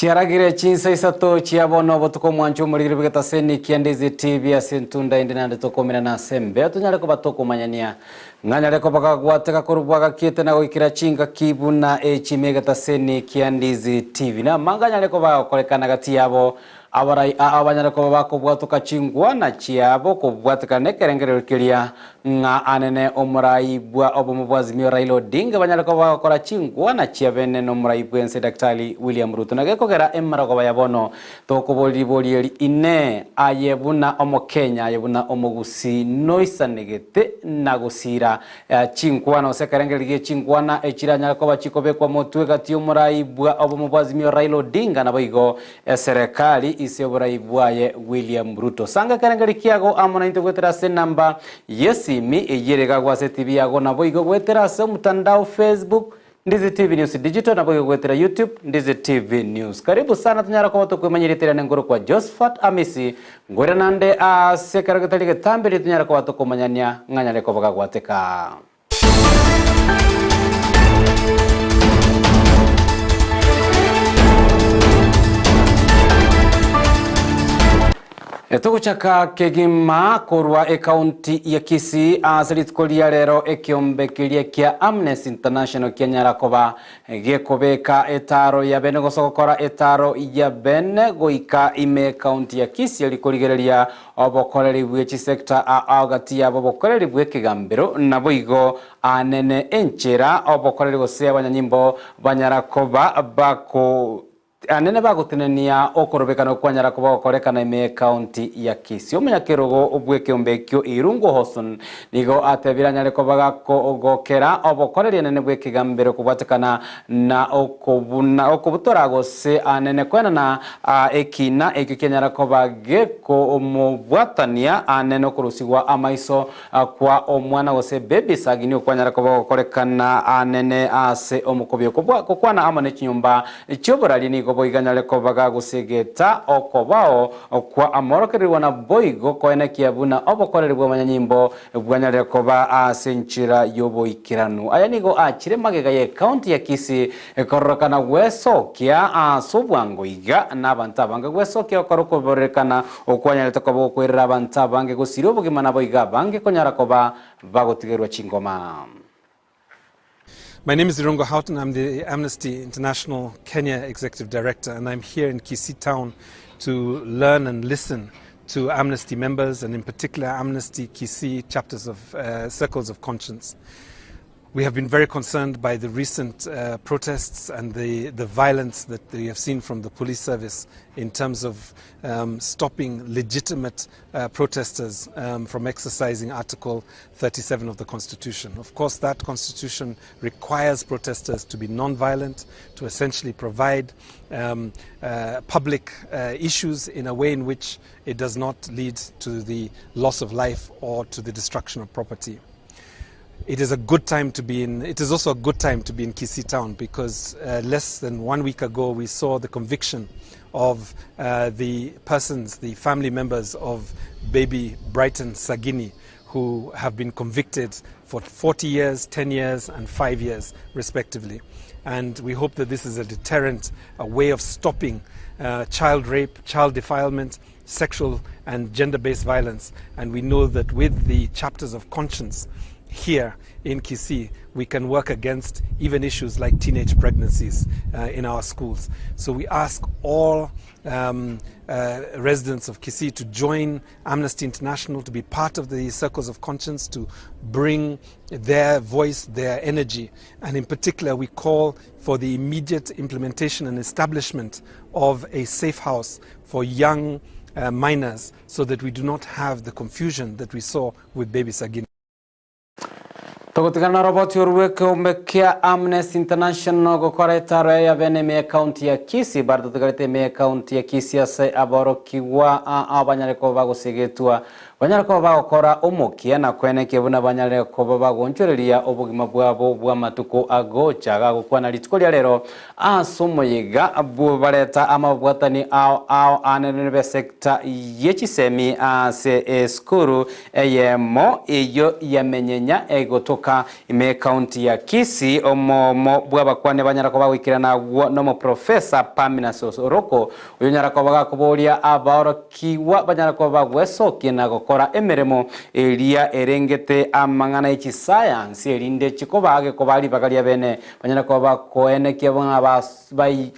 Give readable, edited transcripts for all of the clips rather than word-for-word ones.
Chiaragire chinsa isato chia bono obotuko omwancho omorigire bw'egetaseni kia Ndizi TV ase entunda ende naende tokomerana ase embeo tonyare koba tokomanyania ng'a nyare koba gagwateka korwa bwagakiete na goikera chingaki buna echi ime egetaseni kia Ndizi TV. Namanga anyare koba agokorekana gati yabo Abarai aa banyare koba bakobwatoka chingwana chiabo kobwatekana nekerengererio keria ng'a anene omorai bwa obomo bwa Azimio Raila Odinga banyare koba bagokora chingwana chia bene nomorai bwense Daktari William Ruto na gekogera emarogoba ya bono tokoboria ribori eri inee aye buna omokenya aye buna omogusii noisanegete na gosira Chinkwana gose ekerengererio gie chinkwana echiranyare koba chikobekwa motwe gati y'omorai bwa obomo bwa Azimio Raila Odinga naboigo eserekari ise oborai bwaye William Ruto. Sanga ekerengererio kiago amo naintwe goetera ase enamba y'esimi eyio ere igagwa ase etibi yago naboigo goetera ase omotandao Facebook Ndizi TV News Digital naboigo goetera YouTube Ndizi TV News. Karibu sana tonyare koba tokwemanyia rieta riane nkorokwa Josephat Amisi nkoira nande ase ekero getari getambe riria tonyare koba tokomanyania ng'a nyare koba gagwateka. Togochaka kegima korwa ekaunti ya Kisii ase rituko ria rero ekiombe keria kia Amnesty International kianyara koba gekobeka etaro ya bene gose gokora etaro ya bene goika ime ekaunti ya Kisii eri korigereria obokoreri bwe chisector ao gati yabo obokoreri bwe ekegambero naboigo anene enchera obokoreri gose abanyanyimbo banyara koba bako Anene bagotenenia okorobekana okwanyara koba gokorekana ime y'Ekaunti ya Kisii. Omonyakerogo bw'ekeombe ekio Irungu Hoson nigo atebire anyare koba gakogokera obokoreri anene bw'ekegambero kobwatekana na okobuna okobutora gose anene koenana ekina ekio kianyara koba gekomobwatania anene okorusigwa amaiso Kwa omwana gose baby sagi nigo kwanyara koba gokorekana anene ase omokobio. Kobua gokwana amo ne chinyomba chi'oboraria nigo boiganyare koba gagosegeta okobao kwa amorokererigwa na boigo koenekia buna obokoreri bw'amanyanyimbo bwanyarire koba ase enchera y'oboikeranu. Aya nigo achire magega y'ecounty ya Kisii Kororekana gwesokia ase obwango iga nabanto abange gwesokia gokora okoborekana okwanyarete koba gokoirera abanto abange gosiria obogima naboigo abange konyara koba bagotigerwa chingoma. My name is Irungu Houghton. I'm the Amnesty International Kenya Executive Director, and I'm here in Kisii Town to learn and listen to Amnesty members, and in particular Amnesty Kisii chapters of uh, Circles of Conscience. We have been very concerned by the recent uh, protests and the, the violence that we have seen from the police service in terms of um, stopping legitimate uh, protesters um, from exercising Article 37 of the Constitution. Of course, that Constitution requires protesters to be non-violent, to essentially provide um, uh, public uh, issues in a way in which it does not lead to the loss of life or to the destruction of property. It is a good time to be in. It is also a good time to be in Kisii town because uh, less than one week ago we saw the conviction of uh, the persons, the family members of baby Brighton Sagini, who have been convicted for 40 years, 10 years, and 5 years, respectively. And we hope that this is a deterrent, a way of stopping uh, child rape, child defilement, sexual and gender based violence. And we know that with the chapters of conscience here in Kisii, we can work against even issues like teenage pregnancies uh, in our schools. So we ask all um, uh, residents of Kisii to join Amnesty International, to be part of the circles of conscience, to bring their voice, their energy. And in particular, we call for the immediate implementation and establishment of a safe house for young uh, minors so that we do not have the confusion that we saw with baby Sagini. Togotigana na roboti orwe ekeombe kia Amnesty International gokora etaro ya bene ime ekaunti ya Kisii bari totigarete ime ekaunti ya Kisii ase aborokigwa abanyare koba bagosigetwa. Banyare koba bagokora omokia na koenekia buna banyare koba bagoonchoreria obogima bwabo bw'amatuko agocha. Gagokwana rituko ria rero ase omoyega bw'obareta amabwatani ao ao anene b'esecta ye chisemi ase esukuru eyemo eyio yamenyenya egotoka ime ekaunti ya Kisii, omomo bw'abakwania banyara koba goikerana agwo nomoprofesa Pamina Soroko, oyonyara koba gakoboria abaorokigwa banyara koba bagwesokia na gokora emeremo eria erengete amang'ana ye chisayansi erinde chikobaage koba ribaga ria bene banyare koba bakoenekia ng'a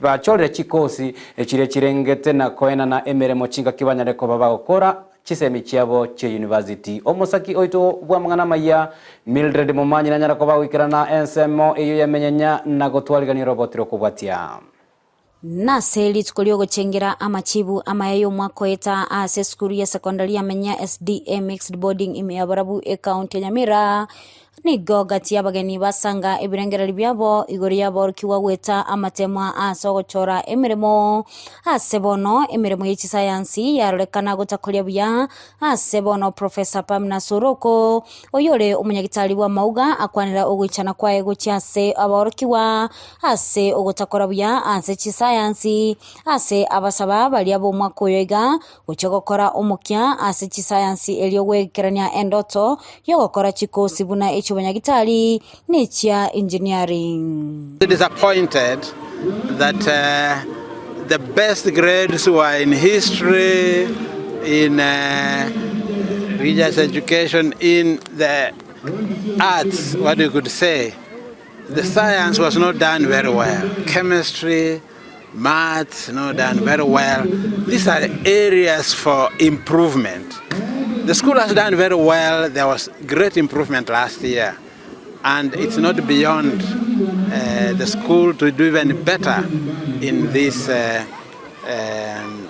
bachorire chikosi chiria chirengete na koenana emeremo chingaki banyare koba bagokora chisemi chiabo chia university. Omosaki oito bw'amang'ana amaya, Mildred Momanyi nanyare koba agoikerana ensemo eyio y'emenyenya na gotwarigania oroboti rw'okobwatia. Nase rituko ri'ogochengera amachibu amaya y'omwaka oeta ase esukuru ya secondary ya Menya SDA Mixed Boarding ime ya Borabu ecounty ya Nyamira, nigo gati y'abageni basanga ebirengererio biabo igoro y'aborokigwa goeta amatemwa ase ogochora emeremo. Ase bono emeremo ye chisayansi yarorekana gotakoria buya ase bono Professor Pamina Soroko oyore omonyagitari bw'amauga akwanera ogoichana kwaye gochia ase aborokigwa ase ogotakora buya ase chisayansi ase abasaba baria b'omwaka oyo iga gochia gokora omokia ase chisayansi erio gwekerania endoto y'ogokora chikosi buna echi'obonyagitari na echia engineering. Disappointed that the best grades were in history, in religious education, in the arts, what you could say. The science was not done very well. Chemistry, maths not done very well. These are areas for improvement. The school has done very well. There was great improvement last year. And it's not beyond uh, the school to do even better in these uh, um,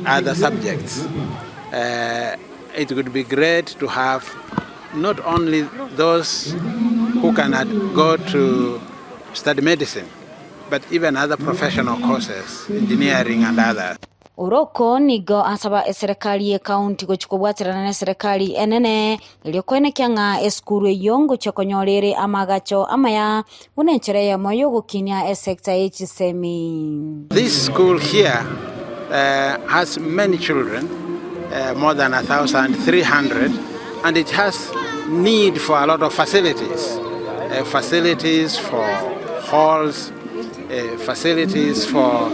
other subjects. Uh, it would be great to have not only those who cannot go to study medicine, but even other professional courses, engineering and others. Oroko nigo asaba eserekari y'ekaunti gochia kobwaterana neserekari enene erio koenekia ng'a esukuru eyio ngochia konyora ere amaagacho amaya buna enchera eyemo y'ogokinia esecta ye chisemi. This school here has many children, more than 1,300, and it has need for a lot of facilities, facilities for halls, facilities for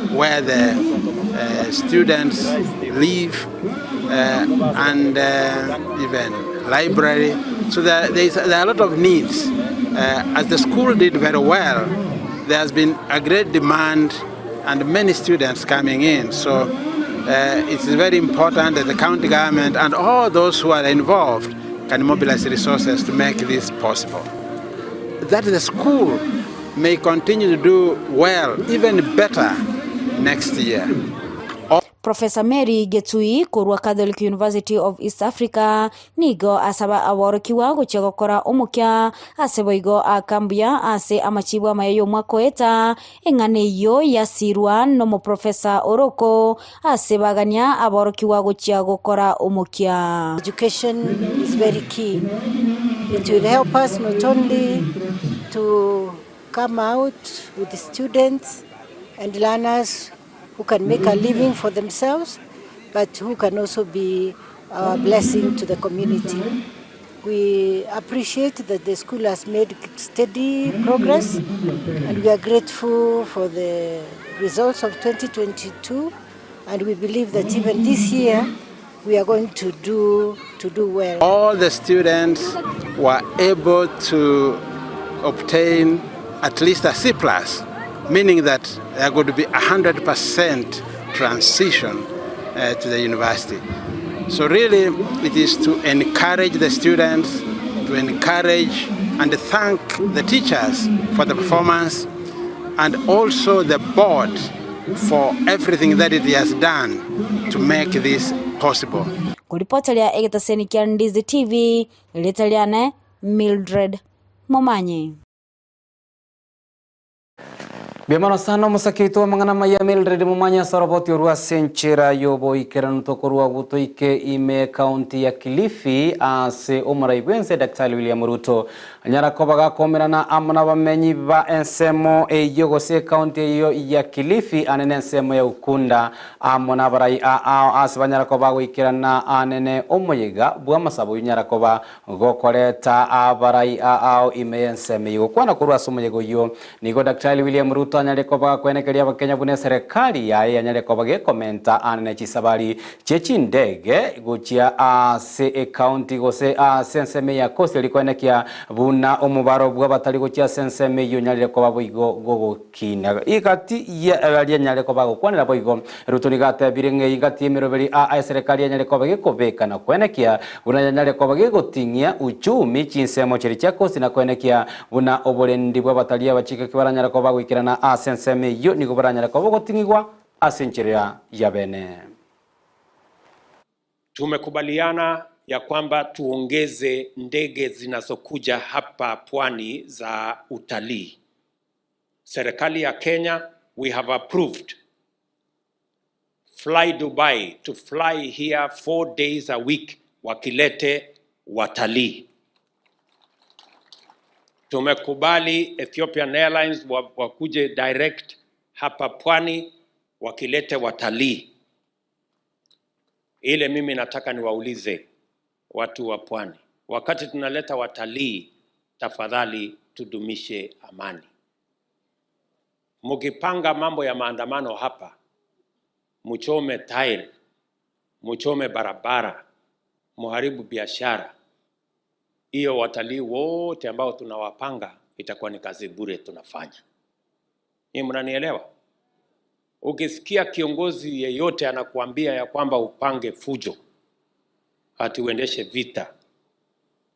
where the students live and even library. So there, there, is, there are a lot of needs. As the school did very well, there has been a great demand and many students coming in. So it's very important that the county government and all those who are involved can mobilize resources to make this possible. That the school may continue to do well, even better next year. Professor Mary Getui korwa Catholic University of East Africa nigo asaba aborokigwa gochia gokora omokia ase boigo aka mbuya ase amachibu amaya y'omwaka oeta eng'ana eyio yasirwa nomoprofesa Oroko ase bagania aborokigwa gochia gokora omokia. Education is very key. It will help us not only to come out with students and learners who can make a living for themselves, but who can also be a blessing to the community. We appreciate that the school has made steady progress and we are grateful for the results of 2022 and we believe that even this year we are going to do, to do well. All the students were able to obtain at least a C plus, meaning that there could be 100% transition to the university. So really it is to encourage the students, to encourage and thank the teachers for the performance and also the board for everything that it has done to make this possible. Koripoteria egetaseni kia Ndizi TV, erieta riane Mildred Momanyi. Mbuya mono sana omosake oito bw'amang'ana amaya Mildred Momanyi ase oroboti orwo ase enchera y'oboikeranu tokorwa agwo toike ime ekaunti ya Kilifi ase omorai bw'ense Daktari William Ruto anyara koba gakomerana amo nabamenyi ba ensemo eyio gose ekaunti eyio ya Kilifi ane nensemo ya Ukunda amo nabarai aao ase banyara koba bagoikerana anene omoyega bw'amasabo oyio koba Gokoreta abarai aao ime y'ensemo eyio. Gokwana korwa ase omoyega oyio, nigo Daktari William Ruto anyare koba gakwenekeria Abakenya buna eserekari yaye yanyare koba gekomenta aane ne chisabari chie chindege gochia ase ecounty gose ase ensemo eye ya Coast erio koenekia buna omobaro bw'abatari gochia ase ensemo eyio onyarire koba boigo gogokina. Egati ye rianyare koba gokwanera boigo Ruto nigo atebire ng'a egati y'emeroberi aa eserekari yanyare koba gekobeka na koenekia Buna yanyare koba gegoting'ia uchumi chinsemo chiria chia Kosi na koenekia buna oborendi bw'abatari abachike kibaranyare koba bagoikerana ase ensemo eyio nigo boranyare koba bogoting'igwa ase enchera ya bene. Tumekubaliana ya kwamba tuongeze ndege zinazokuja hapa pwani za utalii. Serikali ya Kenya, we have approved Fly Dubai to fly here 4 days a week wakilete watalii. Tumekubali Ethiopian Airlines wakuje direct hapa pwani wakilete watalii. Ile mimi nataka niwaulize watu wa pwani, wakati tunaleta watalii, tafadhali tudumishe amani. Mukipanga mambo ya maandamano hapa, muchome tairi, muchome barabara, muharibu biashara, hiyo watalii wote ambao tunawapanga itakuwa ni kazi bure tunafanya. Ni mnanielewa? Ukisikia kiongozi yeyote anakuambia ya kwamba upange fujo, ati uendeshe vita,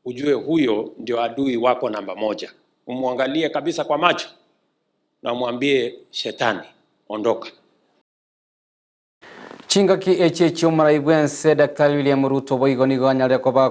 ujue huyo ndio adui wako namba moja. Umwangalie kabisa kwa macho na umwambie shetani, ondoka. Chingaki echi echi'omorai bw'ense Daktari William Ruto boigo nigo anyarire koba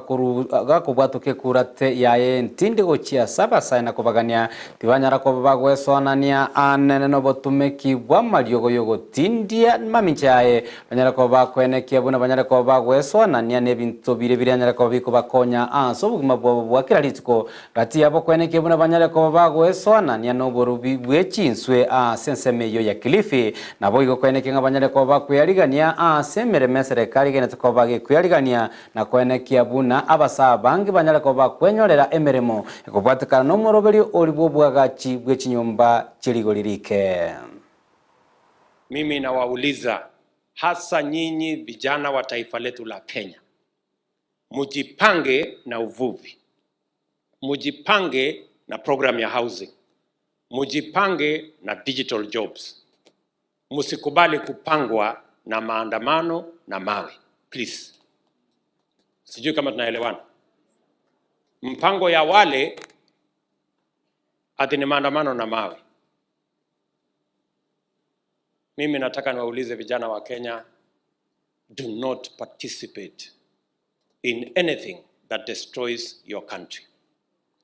gakobwatoka ekurate yaye entindi gochia ase abasae na kobagania tibanyara koba bagwesoanania anene nobotumeki bw'amariogo y'ogotindia mamincha yaye banyare koba bakoenekia buna banyare koba bagwesoanania nebinto biria biranyare koba bikobakonya ase obogima bwabo bwa kera rituko Gati yabo kwenekia buna banyare koba bagoesoanania noborubi bwe chinswe ase ensemo eyio ya Kilifi, naboigo kwenekia ng'a banyare koba bakwearigania ase emeremo eserekari egenete koba gekwearigania, na kwenekia buna abasaa abange banyare koba bakwenyorera emeremo ekobwatekana nomoroberio oria bw'oboagachi bwe chinyomba chie rigori rike. Mimi nawauliza hasa nyinyi vijana wa taifa letu la Kenya, mujipange na uvuvi, mujipange na program ya housing, mujipange na digital jobs. Msikubali kupangwa na maandamano na mawe, please. Sijui kama tunaelewana. Mpango ya wale ati ni maandamano na mawe. Mimi nataka niwaulize vijana wa Kenya, do not participate in anything that destroys your country.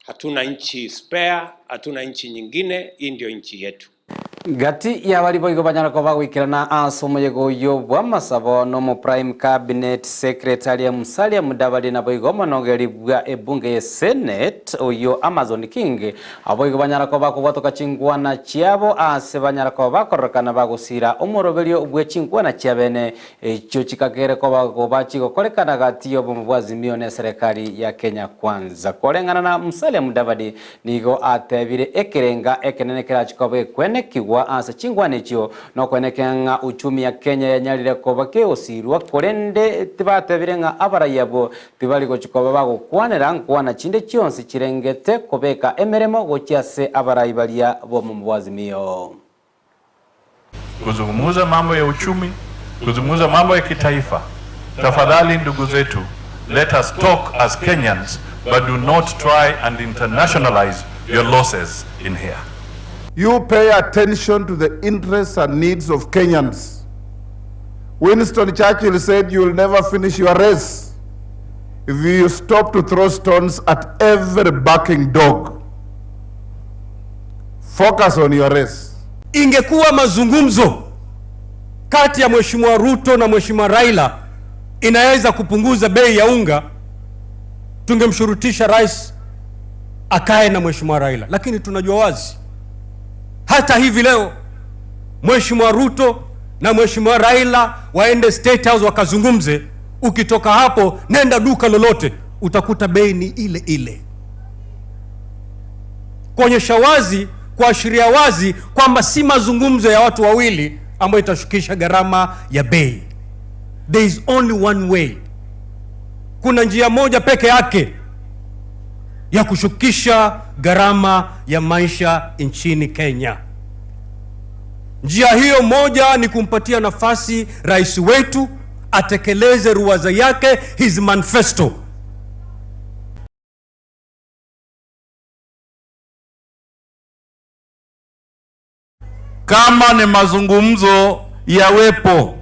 Hatuna nchi spare, hatuna nchi nyingine, hii ndio nchi yetu. Gati y'abari boigo banyara koba bagoikerana ase omoyega oyio bw'amasabo na omo Prime Cabinet Secretary Musalia Mudavadi naboigo omonogeri bwa ebunge ye Senate oyio Amason King Aboigo banyara koba bakobwatoka chinkwana chiabo aase banyara koba bakororekana bagosira omoroberio bwe chinkwana chiabene, echio chikakere koba koba chigokorekana gati y'obomo bwa Azimio ne eserekari ya Kenya Kwanza. Koreng'ana na Musalia Mudavadi nigo atebire ekerenga ekenene kerachi koba gekwenekigwa ase chinkwana echio nokwenekea ng'a uchumi ya Kenya yanyarire koba kegosirwa korende tibatebire ng'a abarai abwo Tibari gochia koba bagokwanera nkwana chinde chionsi chirengete kobeka emeremo gochia ase abarai baria b'omomo bw'Azimio. Kuzungumza mambo ya uchumi, kuzungumza mambo ya kitaifa. Tafadhali ndugu zetu, let us talk as Kenyans but do not try and internationalize your losses in here. You pay attention to the interests and needs of Kenyans. Winston Churchill said you will never finish your race if you stop to throw stones at every barking dog. Focus on your race. Ingekuwa mazungumzo kati ya Mheshimiwa Ruto na Mheshimiwa Raila inaweza kupunguza bei ya unga, tungemshurutisha rais akae na Mheshimiwa Raila, lakini tunajua wazi hata hivi leo Mheshimiwa Ruto na Mheshimiwa Raila waende State House wakazungumze, ukitoka hapo nenda duka lolote utakuta bei ni ile ile, kuonyesha wazi, kuashiria wazi kwamba si mazungumzo ya watu wawili ambayo itashukisha gharama ya bei. There is only one way, kuna njia moja peke yake ya kushukisha gharama ya maisha nchini Kenya. Njia hiyo moja ni kumpatia nafasi rais wetu atekeleze ruwaza yake, his manifesto. Kama ni mazungumzo yawepo,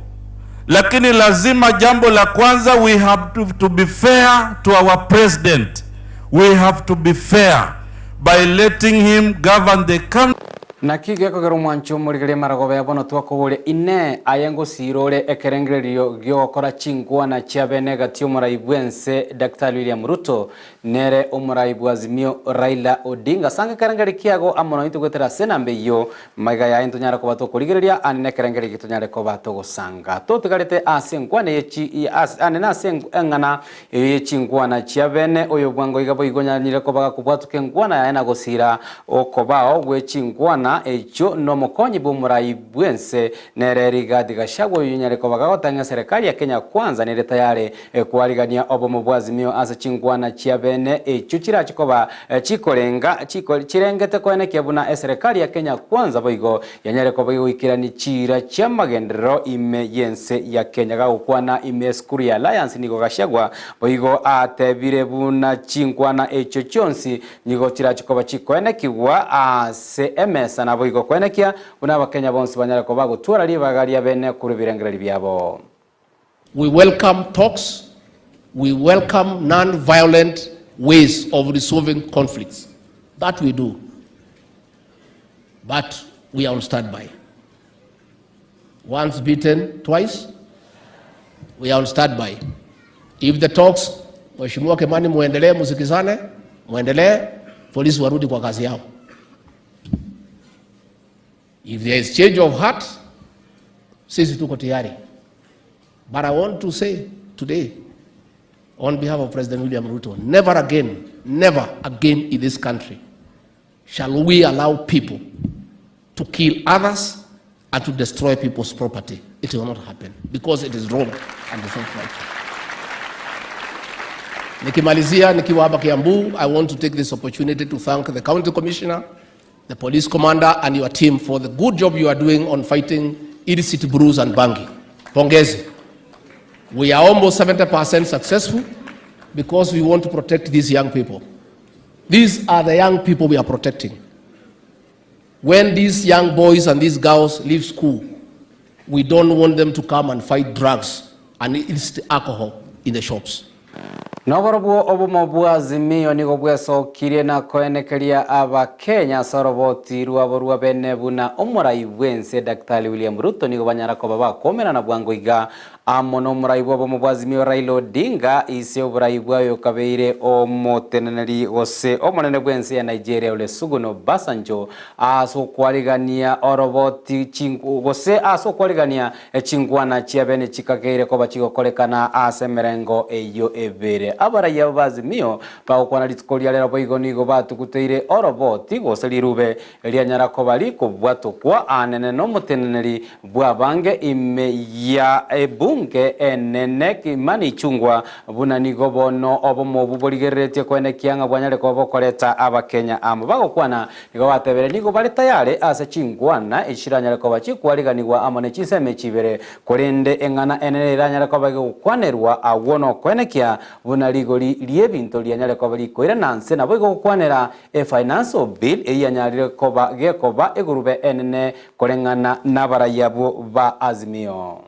lakini lazima jambo la kwanza, we have to be fair to our president. We have to be fair by letting him govern the country. Naki gekogera omwancho omorigereria maragoba ya bono twakoboria ine aye ngosira ore ekerengererio giogokora chinkwana chia bene gati omorai bwa ense Daktari William Ruto nere omorai bwa Azimio Raila Odinga sanga ekerengerio kiago amo nointwe gwetera ase enamba eywo maiga yaye ntonyare koba tokorigereria ane na ekerengerio eke tonyare koba togosanga totigarete ase enkwana eye chi ane na ase eng'ana eyo ye chinkwana chia bene oyo bwango iga boigo nyanyire koba gakobwatuka enkwana yaye na gosira okobao gwe chinkwana ekyo nomokonyi bwa omorai bwense nere Rigathi Gachagua oyo nyare koba gagotang'a serikali ya Kenya Kwanza nere tayari kwarigania obomo bwa Azimio ase chinkwana chia bene ekyo chirachikoba chikorenga chirengete koenekia buna eserikali ya Kenya Kwanza boigo yanyare koba igoikerani chira chia magenderero ime yense ya Kenya gagokwana ime esukuru ya Alliance nigo Gachagua boigo atebire buna chinkwana ekyo chionsi nigo chirachikoba chikoenekigwa ase emesa nabo igo kwenekia buna abakenya bonsi banyare koba gotwara ribaga ria bene kuri birengereri biabo. We welcome talks, we welcome non-violent ways of resolving conflicts. That we do. But we are on standby. Once beaten, twice, we are on standby. If the talks, Mheshimiwa Kimani, muendelee, musikizane, muendelee, polisi warudi kwa kazi yao. If there is change of heart, sisi tuko tayari. But I want to say today, on behalf of President William Ruto, never again, never again in this country shall we allow people to kill others and to destroy people's property. It will not happen because it is wrong and it's not right. Nikimalizia nikiwa hapa Kiambu, I want to take this opportunity to thank the county commissioner, the police commander and your team for the good job you are doing on fighting illicit brews and bangi. Pongezi. We are almost 70% successful because we want to protect these young people. These are the young people we are protecting. When these young boys and these girls leave school, we don't want them to come and fight drugs and illicit alcohol in the shops. Noborobwo obomo bwa Azimio nigo bwesokirie na koenekeria abakenya ase oroboti rwabo rwa bene buna omorai bwense Daktari William Ruto nigo banyara koba bakomerana bwango iga amo na omorai bwa obomo bwa Azimio Raila Odinga ise oborai bwayo kabeire omoteneneri gose omonene bwense ya Nigeria Olusegun Obasanjo ase okwarigania oroboti gose ase okwarigania chinkwana chia bene chikakeire koba chigokorekana ase emerengo eyo ebere abaraiya ba Azimio bagokwana rituko ria rero boigo nigo batuguteire oroboti gose rirube rianyara koba rikobwatokwa anene nomoteneneri bwa bange ime ya ebunge enene Kimani Ichung'wa buna nigo bono obomo obu borigereretie koenekia ng'a bwanyare koba bokoreta abakenya amo bagokwana nigo batebere nigo bare tayari ase chinkwana echiranyare koba chikwariganigwa amo ne chinsemo chibere korende eng'ana enene eranyare koba egokwanerwa agwo nokoenekia buna rigori riebinto rianyare koba rikoira nanse nabo igokwanera e financial bill eyanyarire koba gekoba egurube enene koreng'ana n'abaraiya bo ba Azimio.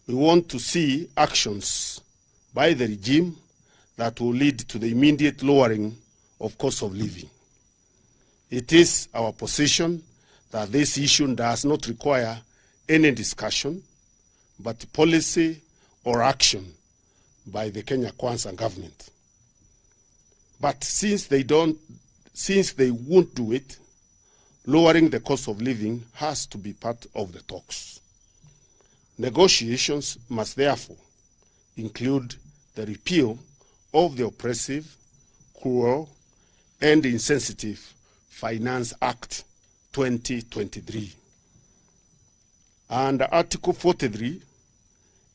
We want to see actions by the regime that will lead to the immediate lowering of cost of living. It is our position that this issue does not require any discussion, but policy or action by the Kenya Kwanza government. But since they don't, since they won't do it, lowering the cost of living has to be part of the talks. Negotiations must therefore include the repeal of the oppressive, cruel, and insensitive Finance Act 2023. Under Article 43,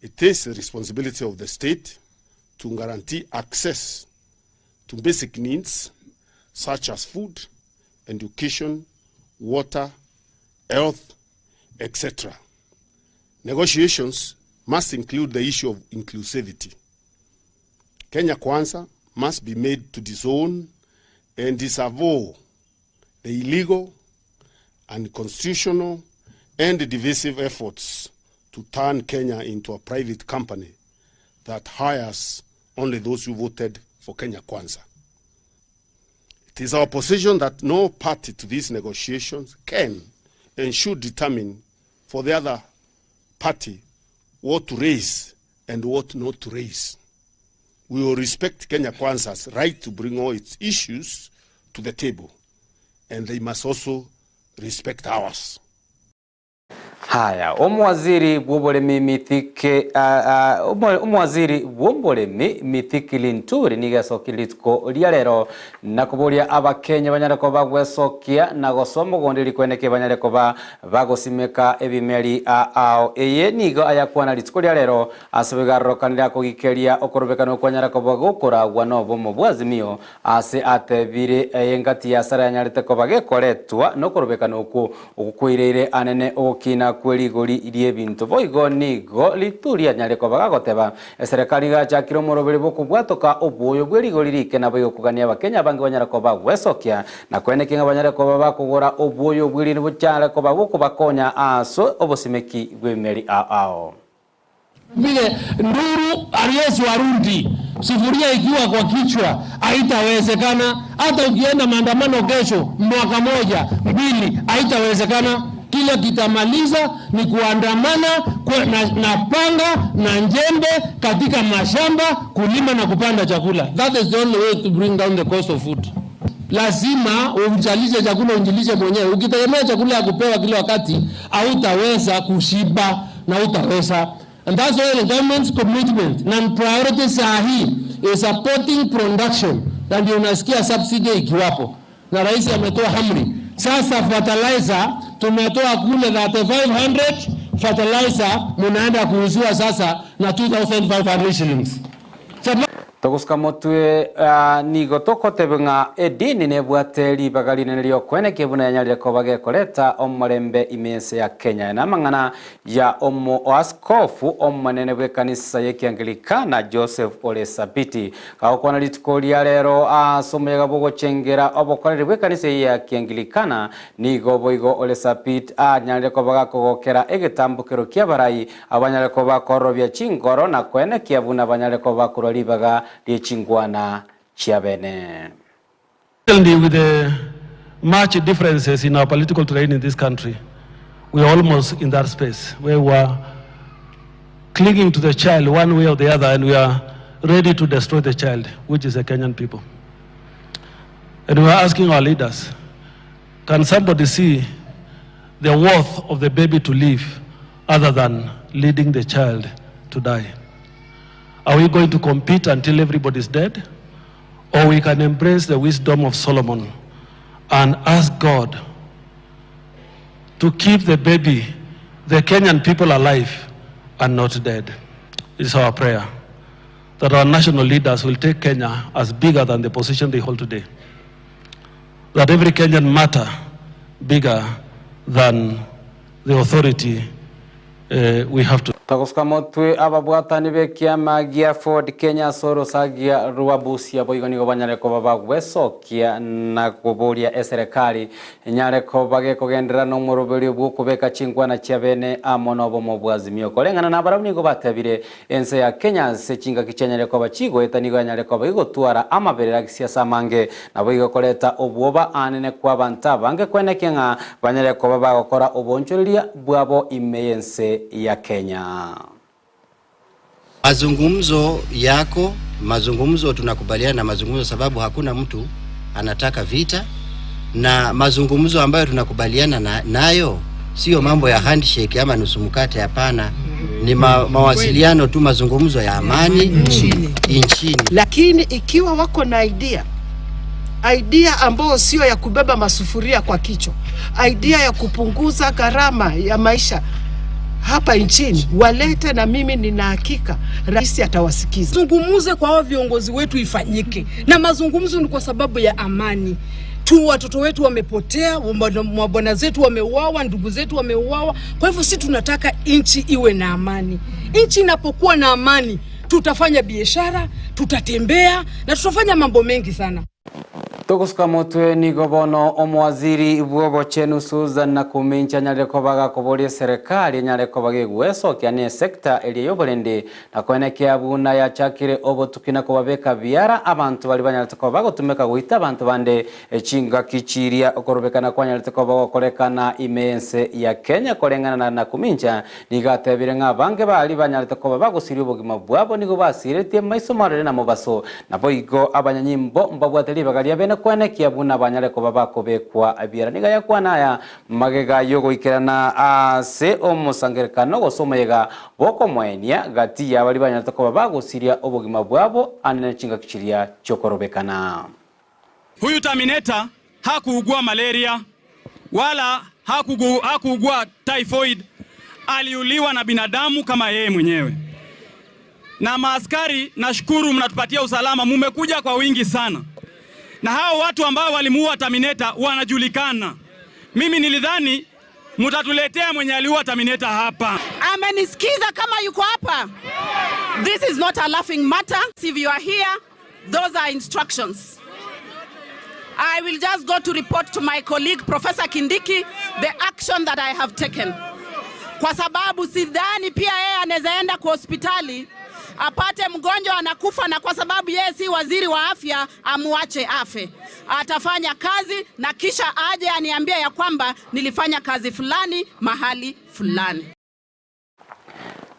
it is the responsibility of the state to guarantee access to basic needs such as food, education, water, health, etc. Negotiations must include the issue of inclusivity. Kenya Kwanza must be made to disown and disavow the illegal, unconstitutional, and divisive efforts to turn Kenya into a private company that hires only those who voted for Kenya Kwanza. It is our position that no party to these negotiations can and should determine for the other party what to raise and what not to raise. We will respect Kenya Kwanza's right to bring all its issues to the table, and they must also respect ours. Haya, omwaziri bw'oboremi Mithike omwaziri bw'oboremi Mithiki Linturi nigesokia rituko ria rero na koboria abakenya banyare koba gwesokia na gosoma ogondi rikweneke banyare koba bagosimeka ebimeri ao eye nigo ayakwana rituko ria rero ase bigarorokanire akogikeria okorobekana okwanyara koba gokoragwa na obomo bwa Azimio ase atebire eye ngati ya sara yanyarete koba gekoretwa na okorobekana okwo ogokoireire anene ogokina kwerigori rie ebinto boigo nigo lituria nyare koba gagoteba eserekari gachakire omoroberi bokobwatoka oboyo bwa erigori rike nabo igokogania abakenya abange banyara koba gwesokia na kweneki ng'a banyare koba bakogora oboyo bw'erinde bochare koba bokobakonya aso obosimeki bwa emeri ao. Vile nduru Aries Warundi, sufuria ikiwa kwa kichwa haitawezekana. Hata ukienda maandamano kesho, mwaka moja mbili, haitawezekana. Kile kitamaliza ni kuandamana kwa, na panga na njembe katika mashamba kulima na kupanda chakula. That is the only way to bring down the cost of food. Lazima uzalishe chakula, ujilishe mwenyewe. Ukitegemea chakula ya kupewa kila wakati, hautaweza kushiba na utaweza. And that's why the government's commitment na priority saa hii is supporting production, na ndio unasikia subsidy ikiwapo, na rais ametoa amri sasa. Fertilizer tumetoa kule 3500 fertilizer munaenda kuuziwa sasa na 2500 shillings. Togusuka motwe nigo tokotebe ng'a edini nebwate ribaga rinene riokwene buna yanyarire koba gekoreta omorembe imense ya Kenya na amang'ana ya omo askofu omonene bwa ekanisa ya ekianglikana Joseph Ole Sabiti gagokwana rituko ria rero ase omoyega bwogochengera obokoreri bwa ekanisa eye ya kianglikana nigo boigo Ole Sabit anyarire koba gakogokera egetambukero kia abarai abanyare koba korobia chingoro na kwenekia buna banyare koba korwa ribaga rie chingwana chia bene. With the much differences in our political terrain in this country, we are almost in that space where we are clinging to the child one way or the other, and we are ready to destroy the child, which is the Kenyan people. And we are asking our leaders, can somebody see the worth of the baby to live other than leading the child to die? Are we going to compete until everybody's dead? Or we can embrace the wisdom of Solomon and ask God to keep the baby, the Kenyan people alive and not dead. It's our prayer that our national leaders will take Kenya as bigger than the position they hold today. That every Kenyan matter bigger than the authority We have to. Togosuka motwe ababwatani b'ekiama gia Ford Kenya ase orosagia rwa Busia boigo nigo banyare koba bagwesokia na koboria eserekari enyare koba gekogenderera nomoroberio bw'okobeka chinkwana chiabene amo nobomo bwa Azimio. Koreng'ana nabarabwo nigo batebire ense ya Kenya ase chingaki chianyare koba chigoeta nigo yanyare koba gegotwara amaberera agisiasa amange Naboigo koreta obwoba aanene kw'abanto abange kwenekia ng'a banyare koba bagokora oboonchoreria bwabo ime y'ense ya Kenya. Mazungumzo yako mazungumzo, tunakubaliana na mazungumzo sababu hakuna mtu anataka vita, na mazungumzo ambayo tunakubaliana na, nayo sio mambo ya handshake ama nusu mkate. Hapana, ni ma, mawasiliano tu, mazungumzo ya amani nchini, nchini. Lakini ikiwa wako na idea idea ambayo sio ya kubeba masufuria kwa kichwa, idea ya kupunguza gharama ya maisha hapa nchini walete, na mimi nina hakika rais atawasikiza. Zungumuze kwa hao viongozi wetu ifanyike, na mazungumzo ni kwa sababu ya amani tu. Watoto wetu wamepotea, mabwana zetu wameuawa, ndugu zetu wameuawa. Kwa hivyo si tunataka nchi iwe na amani. Nchi inapokuwa na amani, tutafanya biashara, tutatembea na tutafanya mambo mengi sana. Togosuka motwe nigo bono omowaziri bw'obochenu Susan Nakumincha anyarire koba gakoboria eserekari enyare koba gegwesokia ne esector eria y'oborendi na koenekia buna yachakire obotuki na kobabeka biara abanto baria banyarete koba bagotumeka goita abanto bande chingaki chiria okorobekana kwanyarete koba gokorekana ime y'ense ya Kenya koreng'ana na Nakumincha nigo atebire ng'a abange baria banyarete koba bagosiria obogima bwabo nigo basiretie maiso marore na mobaso Naboigo abanyanyimbo mbabwate ribaga ria bene koenekia buna banyare koba bakobekwa ebiara. Nigo ayakwana aya magega y'ogoikerana ase omosangererekano gose omoyega bw'okomoenia gati ya baria banyarete koba bagosiria obogima bwabo ande ne chingaki chiria chi'okorobekana. Huyu Terminator hakuugua malaria wala hakuugua typhoid, aliuliwa na binadamu kama yeye mwenyewe. Na maaskari, nashukuru mnatupatia usalama, mumekuja kwa wingi sana, na hao watu ambao walimuua Terminator wanajulikana. Mimi nilidhani mutatuletea mwenye aliua Terminator hapa. Amenisikiza kama yuko hapa. This is not a laughing matter. If you are here, those are instructions. I will just go to report to my colleague Professor Kindiki the action that I have taken. Kwa sababu sidhani pia yeye anaweza enda kwa hospitali apate mgonjwa anakufa, na kwa sababu yeye si waziri wa afya amuache afe. Atafanya kazi na kisha aje aniambie ya kwamba nilifanya kazi fulani mahali fulani.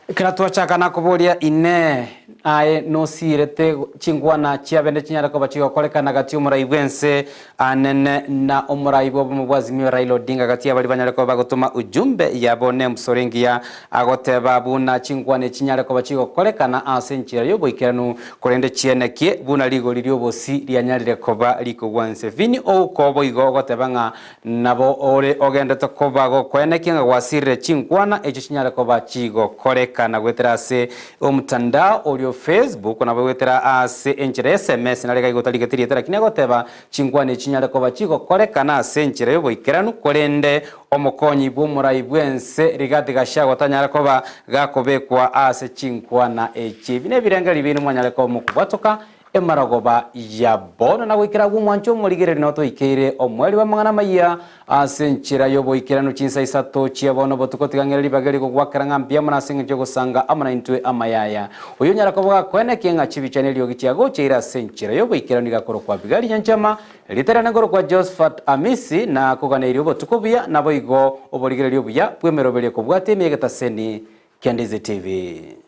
Ekero twachaka nakoboria, Inee, aye nosiirete chingwana chiabende chinyare koba chigokorekana gati y'omorai bw'ense anene na omorai bw'obomo bwa Azimio Raila Odinga gati y'abaria banyare koba bagotoma ujumbe yabo nemsoro engiya agoteba buna chingwana echi chinyare koba chigokorekana ase enchera y'oboikeranu korende chianekie buna rigori ri'obosi rianyarire koba rikogwa nse. Vinny Ouko boigo ogoteba ng'a Nabo ore ogendete koba gokoenekia ng'a gwasirire chinkwana echio chinyare koba chigokorekana goetera ase omotandao oria o Facebook, nabo goetera ase enchera ya sms, nare iga otarigeti rieta lakini agoteba chinkwana echio chinyare koba chigokorekana ase enchera y'oboikeranu, korende omokonyi bw'omorai bw'ense Rigathi Gachagua tanyare koba gakobekwa ase chinkwana echi. Ebi nebirengererio biaino mwanyare koba mokobwatoka Emarogoba ya bono na goikera agwo omwancho omorigereria nao toikeire omoerio bw'amang'ana amayia ase enchera y'oboikeranu chinsa isato chia bono botuko tiga ng'ere ribaga eri gogwakera ng'a mbuya mono ase engencho y'ogosanga amo naintwe amayaya. Oyio onyara koba gakoenekia ng'a chibicha neriogi chiagocheire ase enchera y'oboikeranu iga akorokwa Abigaili Nyanchama, erieta riane nkorokwa Josphat Amisi, na koganeirie obotuko obuya naboigo oborigereria obuya bw'emeroberio ekobwatia ime y'egetaseni kia Ndizi TV.